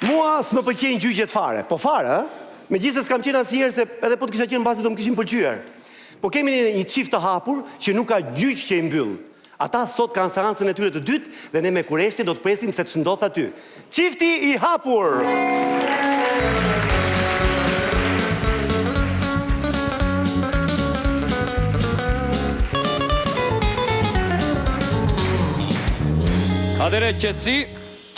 Mua s'më pëlqejnë gjyqet fare, po fare, ë? Megjithëse s'kam qenë asnjëherë se edhe po të kisha qenë mbase do më kishin pëlqyer. Po kemi ne një çift të hapur që nuk ka gjyq që i mbyll. Ata sot kanë seancën e tyre të dytë dhe ne me kureshtje do të presim se ç'ndodh aty. Çifti i hapur! Atëherë qetësi,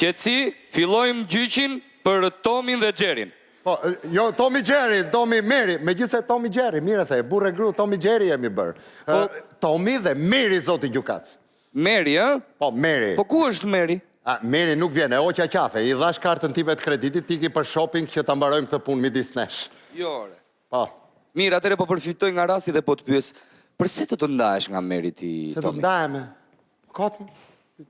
qetësi, fillojmë gjyqin për Tomin dhe Xherin. Po, jo Tomi Xheri, Tomi Meri, megjithëse Tomi Xheri, mirë e the, burrë e gru, Tomi Xheri jemi bërë. Po, Tomi dhe Meri zoti gjykatës. Meri, ë? Po, Meri. Po ku është Meri? A, Meri nuk vjen, e hoqa qafe, i dhashë kartën time të kreditit, iki për shopping që ta mbarojmë këtë punë midis nesh. Jo, ore. Po. Mirë, atëherë po përfitoj nga rasti dhe po të pyes, përse do të ndahesh nga Meri ti, Tomi? Se do të ndahem? Kot,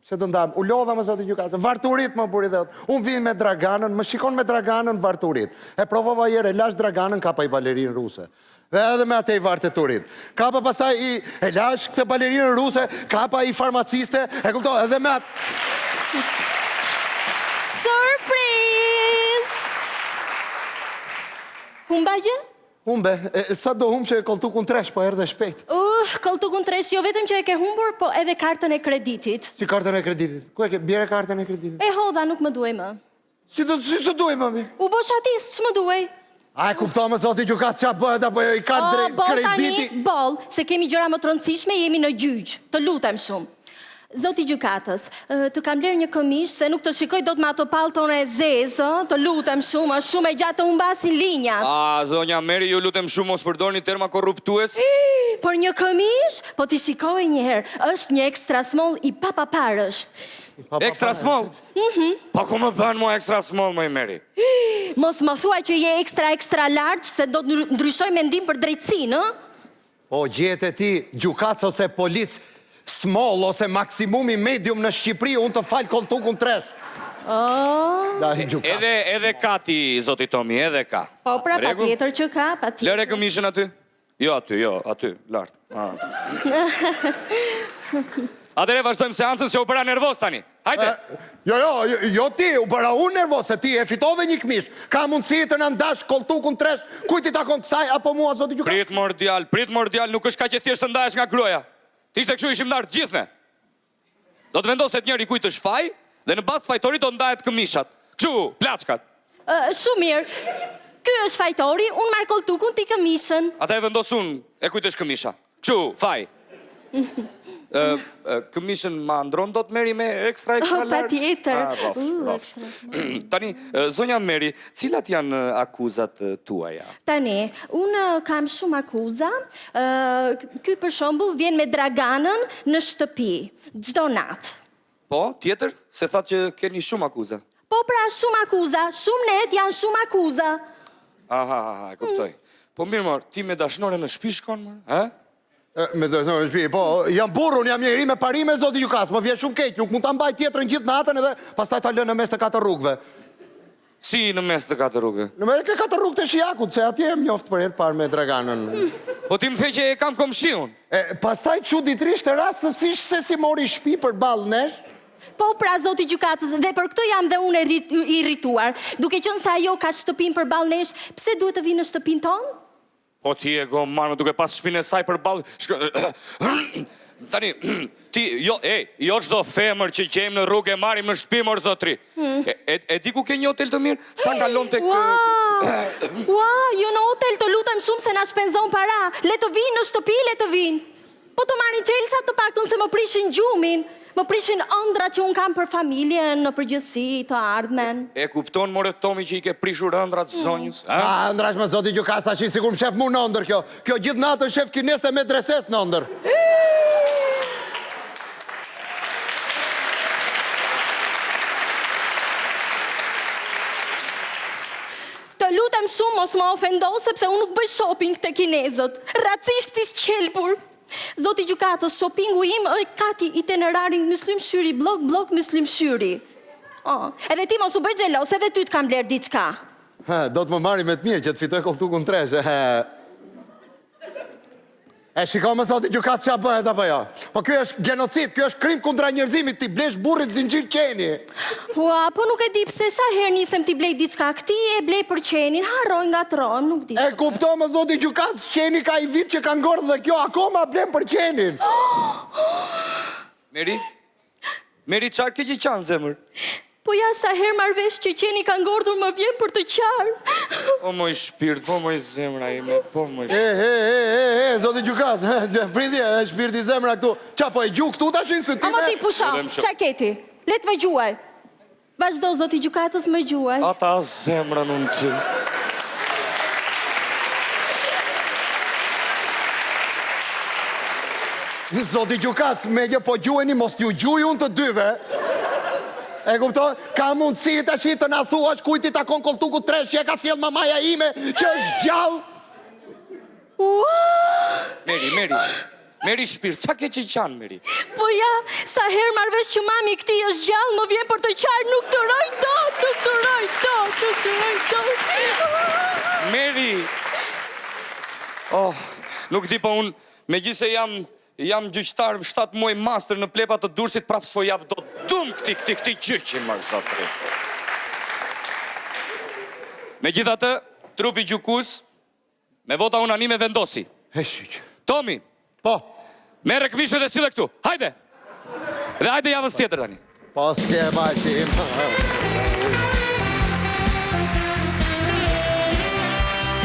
pse do ndahem? U lodha mo zoti gjykatës, varturit mo burrë i dheut. Unë vij me Draganën, më shikon me Draganën varturit. E provova një herë, e lashë Draganën, kapa i balerinë ruse. Dhe edhe me atë i varte turit. Kapa pastaj i, e lashë këtë balerinën ruse, kapa i farmaciste, e kupton, edhe me atë... Surprizë! Humba gjë? Humbe, e, sa do humbshe kolltukun tresh, po erdhe shpejt. Uh, kolltukun tresh jo vetëm që e ke humbur, po edhe kartën e kreditit. Si kartën e kreditit? Ku e ke? Bjere kartën e kreditit. E hodha, nuk më duhej më. Si do si s'të duhej më mi? U boshatis, ç'më duhej? A e kupton më zoti gjykatës ça bëhet apo jo i kartë drejt krediti? Tani, boll, se kemi gjëra më të rëndësishme, jemi në gjyq. Të lutem shumë. Zoti gjykatës, të kam blerë një këmishë se nuk të shikoj dot me atë pallton e zezë, ë, të lutem shumë, është shumë e gjatë të humbasin linjat. Ah, zonja Meri, ju lutem shumë mos përdorni terma korruptues. Për një këmishë? Po ti shikoje një herë, është një extra small i papaparë është. Extra small? Po ku më bën mua extra small moj Meri? Mos më thuaj që je extra extra large se do të ndryshoj mendim për drejtësinë, ë? Po gjete ti gjykatës ose polic small ose maksimumi medium në Shqipëri unë të fal kolltukun tresh. Oh. Edhe edhe ka ti zoti Tomi, edhe ka. Po pra patjetër që ka, patjetër. Lëre këmishën aty. Jo aty, jo, aty, lart. Ah. Atëherë vazhdojmë seancën se u bëra nervoz tani. Hajde! Jo, jo, jo ti, u bëra unë nervoz, se ti e fitove një këmishë. Ka mundësi të na ndash kolltukun tresh, kujt i takon kësaj apo mua zoti gjykatës? Prit mor djalë, prit mor djalë, nuk është kaq e thjeshtë të ndahesh nga gruaja. Të ishte kështu ishim ndarë të gjithë ne. Do të vendoset njëri kujt është faji dhe në bazë të fajtorit do ndahet këmishat. Kështu, plaçkat. Shumë mirë. Ky është fajtori, unë marr kolltukun, ti këmishën. Atë e vendos unë, e kujt është këmisha. Kështu, faj. Ë, këmishën ma ndron dot Meri me ekstra ekstra large? Patjetër. Ah, rrofsh, rrofsh. Tani, zonja Meri, cilat janë akuzat tuaja? Tani, unë kam shumë akuza. Ky për shembull vjen me Draganën në shtëpi çdo natë. Po, tjetër? Se thatë që keni shumë akuza. Po pra, shumë akuza, shumë net janë shumë akuza. Aha, aha, e kuptoj. Po mirë mor, ti me dashnore në shtëpi shkon mor, ë? Me dashnore në shtëpi, po, jam burrë, unë jam njeri me parime zoti gjykatës, më vjen shumë keq, nuk mund ta mbaj tjetrën gjithë natën edhe pastaj ta lë në mes të katër rrugëve. Si në mes të katër rrugëve? Në mes të katër rrugët e Shijakut, se atje jam njoft për herë të parë me Draganën. Po ti më the që e kam komshi unë. E, pastaj çuditërisht rastësisht se si mori shtëpi përballë nesh. Po pra zoti gjykatës dhe për këtë jam dhe unë e irrituar. Duke qenë se ajo ka shtëpinë përballë nesh, pse duhet të vijë në shtëpinë tonë? Po ti je gomar më duke pas shpinë e saj përballë Tani, ti, jo, ej, jo çdo femër që gjejmë në rrugë e marrim në shtëpi mor zotri. Hmm. E, e, e di ku ke një hotel të mirë? Sa kalon tek Ua! Ua, jo në hotel, të lutem shumë se na shpenzon para. Le të vijnë në shtëpi, le të vijnë. Po të marrin çelësat të paktën se më prishin gjumin, më prishin ëndrrat që unë kam për familjen në përgjithësi, të ardhmen. E kupton more Tomi që i ke prishur ëndrrat zonjës, ë? A ëndrrash më zoti gjykatës tashi sikur më shef mu në ëndërr kjo. Kjo gjithë natën shef kinezët e medresesë në ëndërr. Të lutem shumë mos më ofendo sepse unë nuk bëj shopping te kinezët. Racist i qelbur. Zoti gjykatës, shoppingu im ë kati itinerari Myslym Shyri bllok bllok Myslym Shyri. Oh, edhe ti mos u bëj xheloz, edhe ty të kam blerë diçka. Hë, do të më marri me të mirë që të fitoj kolltukun tresh. Hë. E shiko më zoti gjykatës ça bëhet apo jo? Po ky është genocid, ky është krim kundra njerëzimit, t'i blesh burrit zinxhir qeni. Ua, po nuk e di pse sa herë nisem t'i blej diçka këtij, e blej për qenin, harroj ngatërrohem, nuk di. E kupto më zoti gjykatës, qeni ka i vit që ka ngordh dhe kjo akoma blen për qenin. Meri? Meri çfarë ke që qan zemër? Po ja sa herë marr vesh që qeni ka ngordhur më vjen për të qarë. O moj shpirt, po moj zemra ime, po moj E, e, e, e, e, zoti gjykatës, pritje, e, shpirti zemra këtu. Ça po e gju këtu tash në sy time? Ama ti pusho, ça ke ti? Le të më gjuaj. Vazhdo zoti gjykatës më gjuaj. Ata zemrën unë ty. Zoti gjykatës, meqë po gjuheni, mos t'ju gjuj unë të dyve. E kupton? Ka mundësi tashi të na thuash kujt i takon kolltuku tresh që e ka sjellë mamaja ime që është gjallë? Ua! Meri, Meri. Meri shpirt, ça ke që qan, Meri? Po ja, sa herë marr vesh që mami i këtij është gjallë, më vjen për të qarë, nuk duroj dot, nuk duroj dot, nuk duroj dot. Meri! Oh, nuk di po unë, megjithëse jam, jam gjyqtar 7 muaj master në plepa të Durrësit, prapë s'po jap dot dum këtij, këtij, këtij gjyqi, mor zotri. Megjithatë, trupi gjykues, Me vota unanime vendosi. E shyqyr. Tomi. Po. Merre këmishën dhe sille këtu. Hajde. Dhe hajde javës tjetër tani. Po s'ke vajtim.